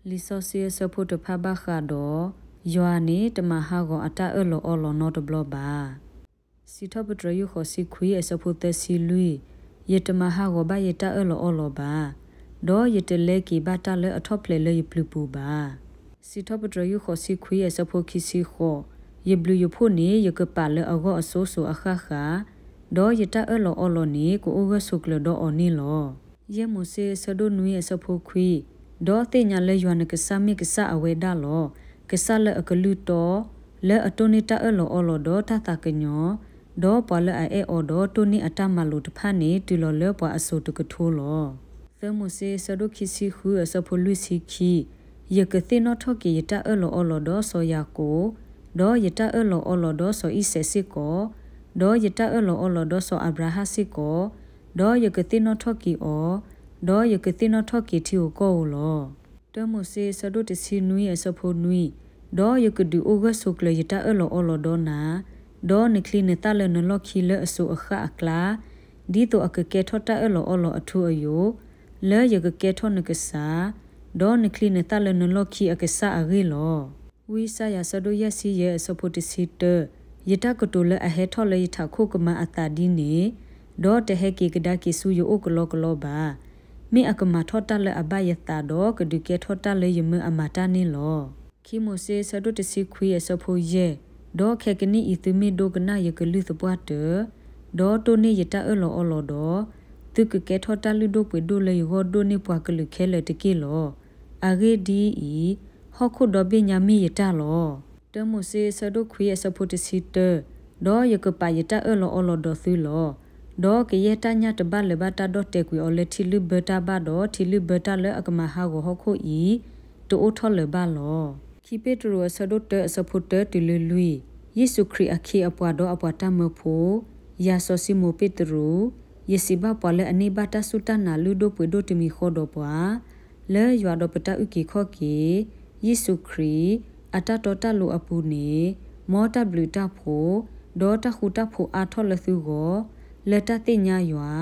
လံာ်စီဆှံအဆၢဖိတဖၣ်ဘၣ်ဃးဒီး ယွၤန့ၣ်တမၤဟးဂီၤအတၢ်အၢၣ်လီၤအီလီၤနီတဘျီဘၣ်. စံးထီၣ်ပတြၢၤ ယူၢ်ဃိးဆံခွံ အဆၢဖိသၢဆံလွံၢ်, ယတမၤဟးဂီၤဘၣ်ယတၢ်အၢၣ်လီၤအီလီၤဘၣ်, ဒီးယတလဲက့ၤဘၣ်တၢ်လၢအထီၣ်ဖျဲးလၢယပျုၤပူၤဘၣ်. စံးထီၣ်ပတြၢၤ ယူၢ်ဃိးဆံခွံ အဆၢဖိခံဆံဃိး, ယဘျုးယဖှိၣ်န့ၣ် ယကပာ်လၢအဂီၢ်အစိစိၤအဃၣ်ဃၣ်, ဒီးယတၢ်အၢၣ်လီၤအီလီၤန့ၣ် ကအိၣ်ဂၢၢ်ဆိးကျၢၤဒီးအီၤန့ၣ်လီၤ. ယဲၢ်မိၤၡ့ အဆၢဒိၣ်နွံ အဆၢဖိခွံ, ဒီးသ့ၣ်ညါလၢယွၤနကစၢ်မ့ၢ်ကစၢ်အဝဲဒၣ်လီၤ. ကစၢ်လၢအကလုၢ်တီ, လၢအတိၢ်န့ၢ်တၢ်အၢၣ်လီၤအီလီၤဒီးတၢ်သးကညီၤ, ဒီးပှၤလၢအအဲၣ်အီၤဒီးတိၢ်န့ၢ်အတၢ်မၤလိာ်တဖၣ်န့ၣ် တုၤလီၤလၢပှၤအစိၤတကထိလီၤ. သၢမိၤၡ့ အဆၢဒိၣ်ခံဆံဃု အဆၢဖိလွံၢ်ဆံခံ, ယကသ့ၣ်နီၣ်ထီၣ်က့ၤယတၢ်အၢၣ်လီၤအီလီၤဒီးစီၤယၤကိာ်, ဒီးယတၢ်အၢၣ်လီၤအီလီၤဒီးစီၤအံၤစဲးစ့ၢ်ကီး, ဒီးယတၢ်အၢၣ်လီၤအီလီၤဒီးစီၤအၤဘြၤဟၣ်စ့ၢ်ကီး, ဒီးယကသ့ၣ်နီၣ်ထီၣ်က့ၤအီၤ, ဒီးယကသ့ၣ်နီၣ်ထီၣ်က့ၤထံဧိၤကီၢ်ဧိၤလီၤ. တၢမိၤၡ့ အဆၢဒိၣ်တဆံနွံ အဆၢဖိနွံ, ဒီးယကဒုးအိၣ်ဂၢၢ်ဆိးကျၢၤယတၢ်အၢၣ်လီၤအီလီၤဒီးနၤ, ဒီးနချံနသၣ်လၢနလီၢ်ခံလၢအစိၤအဃၣ်အကျါ, ဒ်သိးအကကဲထီၣ်တၢ်အၢၣ်လီၤအီလီၤအထူအယိာ်, လၢယကကဲထီၣ်နကစၢ်, ဒီးနချံနသၣ်လၢနလီၢ်ခံအကစၢ်အဂ့ၢ်လီၤ. ဝံယၡါယၤ အဆၢဒိၣ်ယဲၢ်ဆံယဲၢ် အဆၢဖိတဆံတၢ, ယတၢ်ကတိၤလၢအဟဲထီၣ်လၢယထးခိၣ်ကမၤအသးဒ်န့ၣ်, ဒီးတဟဲက့ၤကဒါက့ၤဆူယအိၣ်ကလီကလီဘၣ်. မ့ၢ်အကမၤထီၣ်တၢ်လၢအဘၣ်ယသးဒီး ကဒုးကဲထီၣ်တၢ်လၢယမၢအမၤတၢ်န့ၣ်လီၤ. ခံမိၤၡ့ အဆၢဒိၣ်တဆံခွံ အဆၢဖိယဲၢ်, ဒီးခဲကနံၣ်အံၤသုမ့ၢ်ဒိကနၣ်ယကလုၢ်သပှၢ်တၢၢ်, ဒီးတိၢ်န့ၢ်ယတၢ်အၢၣ်လီၤအီလီၤဒီး, သုကကဲထီၣ်တၢ်လုၢ်ဒိၣ်ပှ့ၤဒိၣ်လၢယဂီၢ်ဒိၣ်န့ၢ်ပှၤကလုာ်ခဲလၢာ်တက့ၢ်လီၤ. အဂ့ၢ်ဒ်အံၤ, ဟီၣ်ခိၣ်ဒီဘ့ၣ်ညါမ့ၢ်ယတၢ်လီၤ. တၢမိၤၡ့ အဆၢဒိၣ်ခွံ အဆၢဖိတဆံတၢ, ဒီးယကပာ်ယတၢ်အၢၣ်လီၤအီလီၤဒီးသုလီၤ. ဒီးကယဲၢ်တၢ်ညၣ်တဘၣ်လၢၤဘၣ်တၢ်ဒီၣ်တဲာ်ကွံာ်အီၤလၢထံလုၢ်ဘၢတၢ်ဘၣ်ဒီး ထံလုၢ်ဘၢတၢ်လၢအကမၤဟးဂီၤဟီၣ်ခိၣ်အံၤ တအိၣ်ထီၣ်လၢၤဘၣ်လီၤ. ခံပ့းတရူး အဆၢဒိၣ်တၢ အဆၢဖိတၢတုၤလၢလွံၢ်, ယ့ၣ်ၡူးခရံာ်အခ့အပှၤဒီးအပှၤတၢ်မၢဖိ, ယၤစီၤၡံမိၣ်ပ့းတရူး, ယစံးဘၣ်ပှၤလၢအန့ၢ်ဘၣ်တၢ်စူၢ်တၢ်နာ်လုၢ်ဒိၣ်ပှ့ၤဒိၣ်တမံၤဃီဒီးပှၤ, လၢယွၤဒီးပတၢ်အုၣ်က့ၤခီၣ်က့ၤ, ယ့ၣ်ၡူးခရံာ်, အတၢ်တီတၢ်လိၤအပူၤန့ၣ်, မ်တၢ်ဘျုးတၢ်ဖှိၣ်, ဒီးတၢ်ဃူတၢ်ဖိးအါထီၣ်လၢသုဂီၢ်, လၢတၢ်သ့ၣ်ညါယွၤ,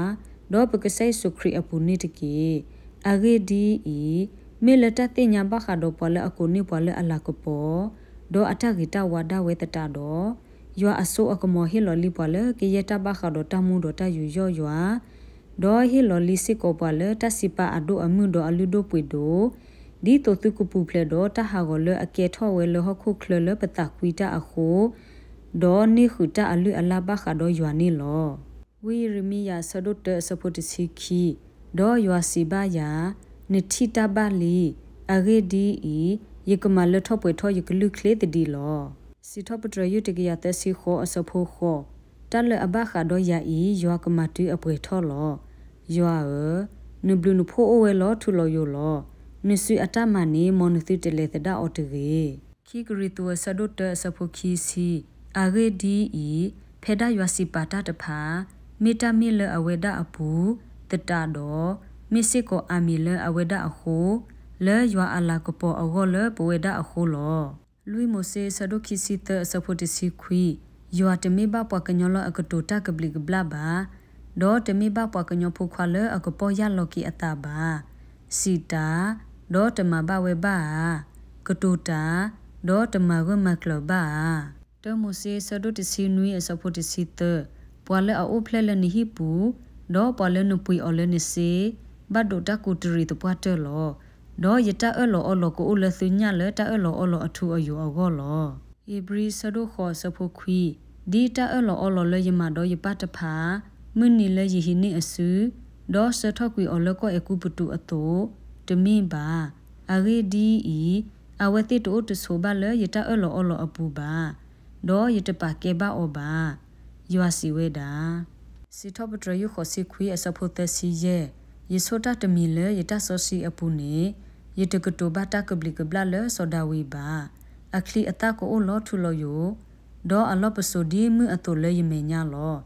ဒီးပကစၢ်ယ့ၣ်ၡူးခရံာ်အပူၤန့ၣ်တက့ၢ်. အဂ့ၢ်ဒ်အံၤ, မ့ၢ်လၢတၢ်သ့ၣ်ညါဘၣ်ဃးဒီးပှၤလၢအကိးန့ၢ်ပှၤလၢအလၤကပီၤ, ဒီးအတၢ်ဂ့ၤတၢ်ဝါဒၣ်ဝဲသတးဒီး, ယွၤအစိအကမီၤဟ့ၣ်လီၤလံပှၤလၢကယဲၢ်တၢ်ဘၣ်ဃးဒီးတၢ်မူဒီးတၢ်ယူးယီၣ်ယွၤ, ဒီးဟ့ၣ်လီၤလံစ့ၢ်ကီးပှၤလၢတၢ်စံးပာ်အဒိၣ်အမုၢ်ဒီးအလုၢ်ဒိၣ်ပှ့ၤဒိၣ်, ဒ်သိးသုကပူၤဖျဲးဒီးတၢ်ဟးဂီၤလၢအကဲထီၣ်ဝဲလၢဟီၣ်ခိၣ်ချၢလၢပသးကွံတၢ်အဃိ, ဒီးန့ၢ်ဃုာ်တၢ်အလုၢ်အလၢ်ဘၣ်ဃးဒီးယွၤန့ၣ်လီၤ. ဝံယံးရမံယၤ အဆၢဒိၣ်တၢ အဆၢဖိတဆံခံ, ဒီးယွၤစံးဘၣ်ယၤ, နထံၣ်တၢ်ဘၣ်လံ, အဂ့ၢ်ဒ်အံၤ, ယကမၤလၢထီၣ်ပှဲၤထီၣ်ယကလုၢ်ချ့သဒံးလီၤ. စံးထီၣ်ပတြၢၤ ယုၢ်တကယၤသၢဆံဃိး အဆၢဖိဃိး, တၢ်လၢအဘၣ်ဃးဒီးယၤအံၤ ယွၤကမၤတုၤအပှဲၤထီၣ်လီၤ. ယွၤဧၢ, နဘျုးနဖှိၣ်အိၣ်ဝဲလီၤထူလီၤယိာ်လီၤ. နစုအတၢ်မၤန့ၣ် မ်နသုတလဲၤသဒၣ်အီၤတဂ့ၤ. ခံကရံၣ်သူး အဆၢဒိၣ်တၢ အဆၢဖိခံဆံ, အဂ့ၢ်ဒ်အံၤ, ဖဲဒၣ်ယွၤစံးပာ်တၢ်တဖၣ်, မ့ၢ်တၢ်မ့ၢ်လၢအဝဲဒၣ်အပူၤသတးဒီး, မ့ၢ်စ့ၢ်ကီးအၤမ့ၣ်လၢအဝဲဒၣ်အဃိ, လၢယွၤအလၤကပီၤအဂီၢ်လၢပဝဲဒၣ်အဃိလီၤ. လွံၢ်မိၤၡ့ အဆၢဒိၣ်ခံဆံသၢ အဆၢဖိတဆံခွံ, ယွၤတမ့ၢ်ဘၣ်ပှၤကညီလၢအကတိၤတၢ်ကဘျံးကဘျၣ်ဘၣ်, ဒီးတမ့ၢ်ဘၣ်ပှၤကညီဖိခွါလၢအကပီၢ်ယၢ်လီၤက့ၤအသးဘၣ်. စံးတၢ်, ဒီးတမၤဘၣ်ဝဲဘၣ်ဧါ. ကတိၤတၢ်, ဒီးတမၤဂၢၢ်မၤကျၢၤဘၣ်ဧါ. တၢမိၤၡ့ အဆၢဒိၣ်တဆံနွံ အဆၢဖိတဆံသၢ, ပှၤလၢအအိၣ်ဖျဲၣ်လၢနဟံၣ်ပူၤ, ဒီးပှၤလၢနပှ့ၤအီၤလၢနစ့, ဘၣ်ဒိးတၢ်ကူးတရံးသပှၢ်တၢၢ်လီၤ. ဒီးယတၢ်အၢၣ်လီၤအီလီၤကအိၣ်လၢသုညၣ်လၢတၢ်အၢၣ်လီၤအီလီၤအထူအယိာ်အဂီၢ်လီၤ. ဧ့ၤဘြံၤ အဆၢဒိၣ်ဃိး အဆၢဖိခွံ, ဒ်တၢ်အၢၣ်လီၤအီလီၤလၢယမၤဒီးယပၢ်တဖၣ်, မုၢ်နံၤလၢယဟံးန့ၢ်အစု, ဒီးဆှၢထီၣ်ကွံာ်အီၤလၢကီၢ်အဲၤကူပတူးအသိး, တမ့ၢ်ဘၣ်. အဂ့ၢ်ဒ်အံၤ, အဝဲသ့ၣ်တအိၣ်တဆိးဘၣ်လၢယတၢ်အၢၣ်လီၤအီလီၤအပူၤဘၣ်, ဒီးယတပာ်ကဲဘၣ်အီၤဘၣ်, ယွၤစံးဝဲဒၣ်. စံးထီၣ်ပတြၢၤ ယုၢ်ဃိးဆံခွံ အဆၢဖိသၢဆံယဲၢ်, ယဆိၣ်တၢ်တမံၤလၢယတၢ်စီဆှံအပူၤန့ၣ်, ယတကတိၤဘၣ်တၢ်ကဘျံးကဘျၣ်လၢစီၤဒၤဝံးဘၣ်. အချံအသၣ်ကအိၣ်လီၤထူလီၤယိာ်, ဒီးအလီၢ်ပစိာ်ဒ်မုၢ်အသိးလၢယမဲာ်ညါလီၤ.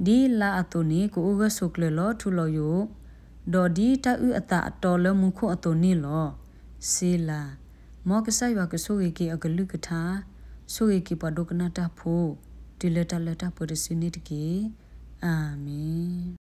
ဒ်လါအသိးန့ၣ် ကအိၣ်ဂၢၢ်ဆိးကျၢၤလီၤထူလီၤယိာ်, ဒီးဒ်တၢ်အုၣ်အသးအတီလၢမူခိၣ်အသိးန့ၣ်လီၤ. စ့လၤ. မ်ကစၢ်ယွၤကဆိၣ်ဂ့ၤက့ၤအကလုၢ်ကထါ, ဆိၣ်ဂ့ၤက့ၤပှၤဒိကနၣ်တၢ်ဖိ, တုၤလၢတၢ်လၢတၢ်ပှဲၤတစုန့ၣ်တက့ၢ်. အၤမ့ၣ်.